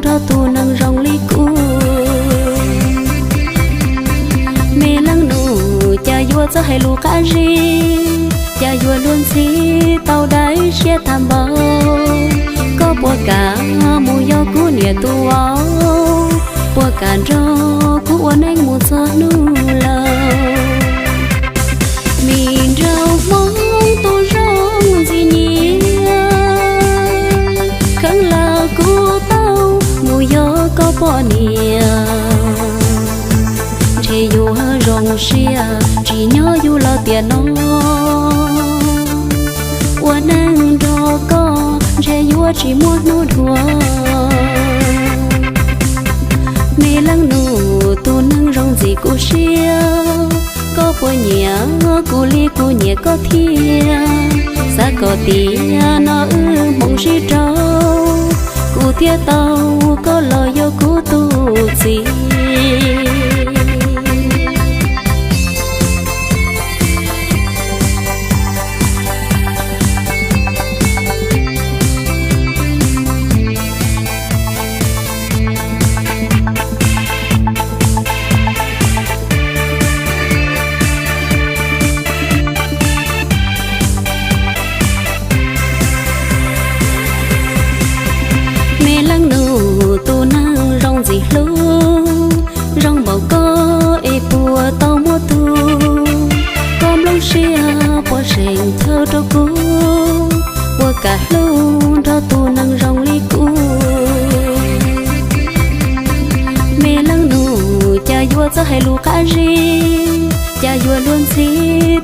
nrog tus neeg zoo li kuv. Me leej nus, cas yuav txawj hais lus qab zib, cas yuav luag ntxhi tau daim siab tag npaum. Koj puas kam mus yog kuv niam tus vauv, puas kam nrog kuv ua neej mus txog hnub laus? Me nraug Hmoob tus zoo ntxim nyiam, kheev lawm kuv tau mus yog koj poj niam. Ntshe yuav zoo siab tsis nyob yus los tiam no, ua neej nrog koj ntshe yuav tsis muaj hnub dhuav. Me leej nus, tus neeg zoo ntxim kuv siab, koj puas nyiam kuv li kuv nyiam koj thiab? Xav kom tiam no wb hmoov sib rau, kuv thiaj tau koj los yog kuv tus txiv. Me leej nus, tus neeg zoo ntxim hlub, zoo npaum koj es puas tau muaj tug? Koj nplooj siab puas seem chaw rau kuv? Puas kam hlub nrog tus neeg zoo li kuv? Me leej nus, cas yuav txawj hais lus qab zib, cas yuav luag ntxhi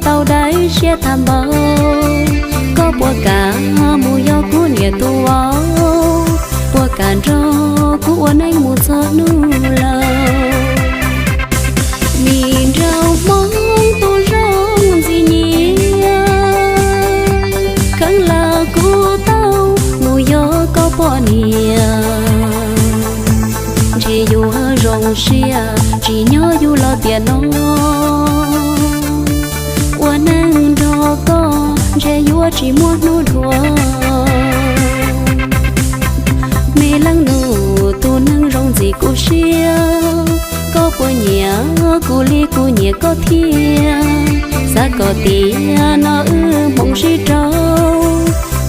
tau daim siab tag npaum. Koj puas kam mus yog kuv niam tus vauv, puas kam nrog kuv ua neej mus txog hnub laus? Me nraug Hmoob tus zoo ntxim nyiam, kheev lawm kuv tau mus yog koj poj niam. Ntshe yuav zoo siab tsis nyob yus los tiam no, ua neej nrog koj ntshe yuav tsis muaj hnub dhuav. Me leej nus, tus neeg zoo ntxim kuv siab, koj puas nyiam kuv li kuv nyiam koj thiab? Xav kom tiam no wb hmoov sib rau,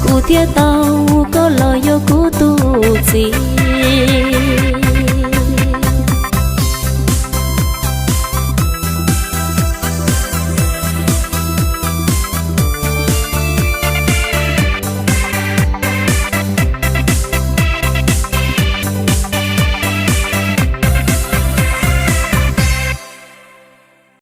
kuv thiaj tau koj los yog kuv tus txiv.